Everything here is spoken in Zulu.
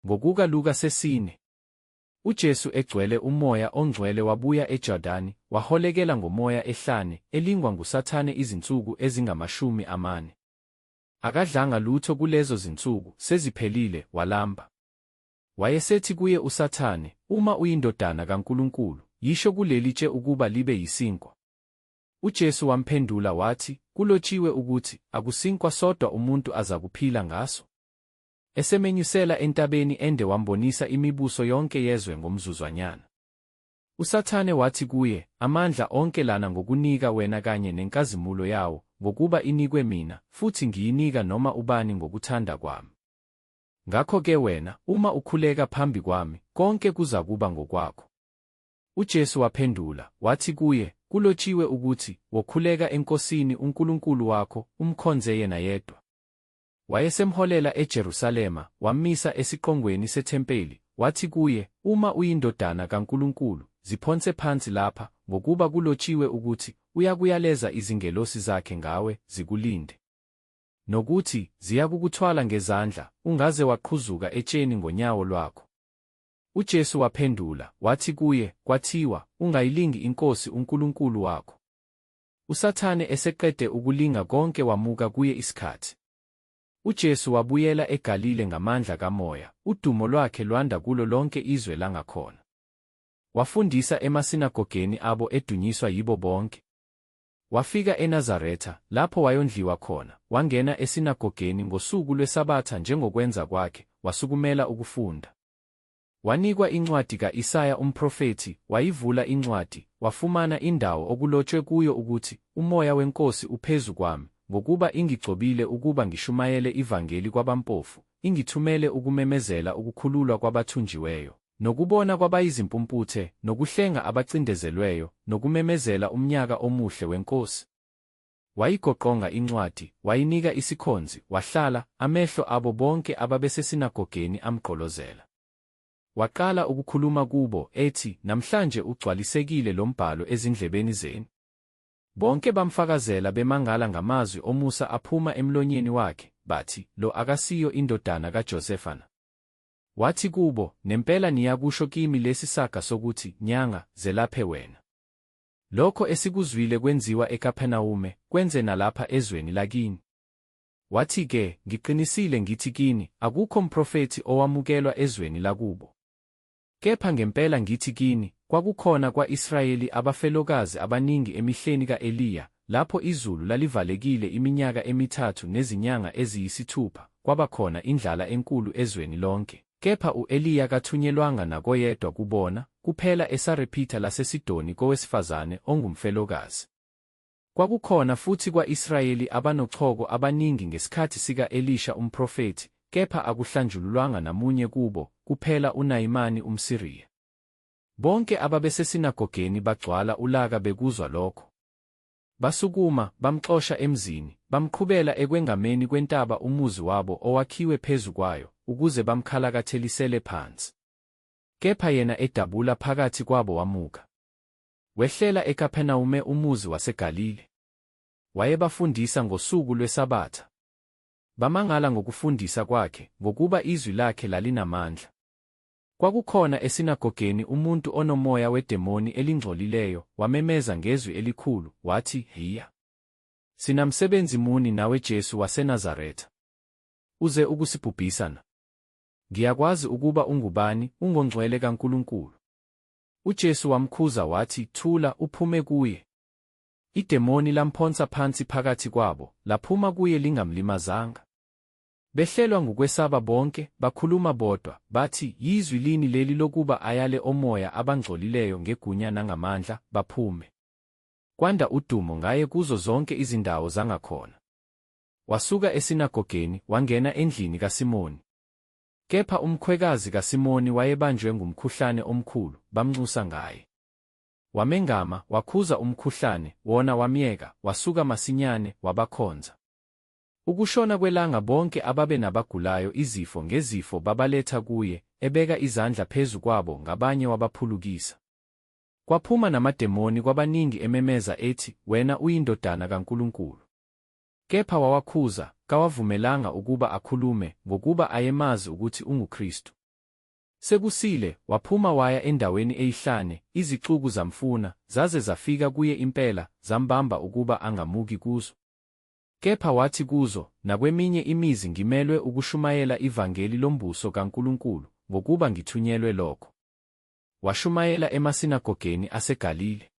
Ngokuka Luka sesine. UJesu egcwele uMoya oNgcwele wabuya eJordani, waholekela ngoMoya ehlane, elingwa nguSathane izinsuku ezingamashumi amane. Akadlanga lutho kulezo zinsuku, seziphelile, walamba. Wayesethi kuye uSathane, Uma uyiNdodana kaNkulunkulu, yisho kuleli tshe ukuba libe yisinkwa. UJesu wamphendula wathi, Kulotshiwe ukuthi, Akusinkwa sodwa umuntu azakuphila ngaso. Esemenyusela entabeni ende wambonisa imibuso yonke yezwe ngomzuzwanyana. USathane wathi kuye, Amandla onke lana ngokunika wena kanye nenkazimulo yawo, ngokuba inikwe mina, futhi ngiyinika noma ubani ngokuthanda kwami. Ngakho-ke wena, uma ukhuleka phambi kwami, konke kuzakuba ngokwakho. UJesu waphendula, wathi kuye, Kulotshiwe ukuthi, Wokhuleka eNkosini uNkulunkulu wakho, umkhonze yena yedwa. Wayesemholela eJerusalema, wammisa esiqongweni sethempeli, wathi kuye, Uma uyiNdodana kaNkulunkulu, ziphonse phansi lapha, ngokuba kulotshiwe ukuthi, Uyakuyaleza izingelosi zakhe ngawe, zikulinde. Nokuthi, Ziyakukuthwala ngezandla, ungaze waqhuzuka etsheni ngonyawo lwakho. UJesu waphendula, wathi kuye, Kwathiwa, Ungayilingi iNkosi uNkulunkulu wakho. USathane eseqede ukulinga konke wamuka kuye isikhathi. UJesu wabuyela eGalile ngamandla kaMoya, udumo lwakhe lwanda kulo lonke izwe langakhona. Wafundisa emasinagogeni abo edunyiswa yibo bonke. Wafika eNazaretha, lapho wayondliwa khona, wangena esinagogeni ngosuku lweSabatha njengokwenza kwakhe, wasukumela ukufunda. Wanikwa incwadi ka-Isaya umprofethi, wayivula incwadi, wafumana indawo okulotshwe kuyo ukuthi, UMoya weNkosi uphezu kwami, ngokuba ingigcobile ukuba ngishumayele ivangeli kwabampofu, ingithumele ukumemezela ukukhululwa kwabathunjiweyo, nokubona kwabayizimpumputhe, nokuhlenga abacindezelweyo, nokumemezela umnyaka omuhle weNkosi. Wayigoqonga incwadi, wayinika isikhonzi, wahlala, amehlo abo bonke ababesesinagogeni amgqolozela. Waqala ukukhuluma kubo, ethi, Namhlanje ugcwalisekile lo mbhalo ezindlebeni zenu. Bonke bamfakazela bemangala ngamazwi omusa aphuma emlonyeni wakhe, bathi, Lo akasiyo indodana kaJosefa na? Wathi kubo, Nempela niyakusho kimi lesi saga sokuthi, Nyanga, zelaphe wena. Lokho esikuzwile kwenziwa eKapernawume, kwenze nalapha ezweni lakini. Wathi-ke, Ngiqinisile ngithi kini, akukho mprofethi owamukelwa ezweni lakubo. Kepha ngempela ngithi kini, kwakukhona kwa-Israyeli abafelokazi abaningi emihleni ka-Eliya, lapho izulu lalivalekile iminyaka emithathu nezinyanga eziyisithupha, kwaba khona indlala enkulu ezweni lonke. Kepha u-Eliya kathunyelwanga nakoyedwa kubona, kuphela eSarepita laseSidoni kowesifazane ongumfelokazi. Kwakukhona futhi kwa-Israyeli abanochoko abaningi ngesikhathi sika-Elisha umprofethi, kepha akuhlanjululwanga namunye kubo, kuphela uNayimani umSiriya. Bonke ababesesinagogeni bagcwala ulaka bekuzwa lokho. Basukuma, bamxosha emzini, bamqhubela ekwengameni kwentaba umuzi wabo owakhiwe phezu kwayo, ukuze bamkhalakathelisele phansi. Kepha yena edabula phakathi kwabo wamuka. Wehlela eKapernawume umuzi waseGalile. Wayebafundisa ngosuku lweSabatha. Bamangala ngokufundisa kwakhe, ngokuba izwi lakhe lalinamandla. Kwakukhona esinagogeni umuntu onomoya wedemoni elingcolileyo, wamemeza ngezwi elikhulu, wathi, Hiya! Sinamsebenzi muni nawe Jesu waseNazaretha? Uze ukusibhubhisa na? Ngiyakwazi ukuba ungubani, ungoNgcwele kaNkulunkulu. UJesu wamkhuza wathi, Thula, uphume kuye. Idemoni lamphonsa phansi phakathi kwabo, laphuma kuye lingamlimazanga. Behlelwa ngukwesaba bonke, bakhuluma bodwa, bathi, Yizwi lini leli lokuba ayale omoya abangcolileyo ngegunya nangamandla, baphume? Kwanda udumo ngaye kuzo zonke izindawo zangakhona. Wasuka esinagogeni, wangena endlini kaSimoni. Kepha umkhwekazi kaSimoni wayebanjwe ngumkhuhlane omkhulu, bamnxusa ngaye. Wamengama, wakhuza umkhuhlane, wona wamyeka, wasuka masinyane, wabakhonza. Ukushona kwelanga bonke ababenabagulayo izifo ngezifo babaletha kuye, ebeka izandla phezu kwabo ngabanye wabaphulukisa. Kwaphuma namademoni kwabaningi ememeza ethi, Wena uyiNdodana kaNkulunkulu. Kepha wawakhuza, kawavumelanga ukuba akhulume, ngokuba ayemazi ukuthi unguKristu. Sekusile, waphuma waya endaweni eyihlane, izixuku zamfuna, zaze zafika kuye impela, zambamba ukuba angamuki kuzo. Kepha wathi kuzo, Nakweminye imizi ngimelwe ukushumayela ivangeli lombuso kaNkulunkulu, ngokuba ngithunyelwe lokho. Washumayela emasinagogeni aseGalile.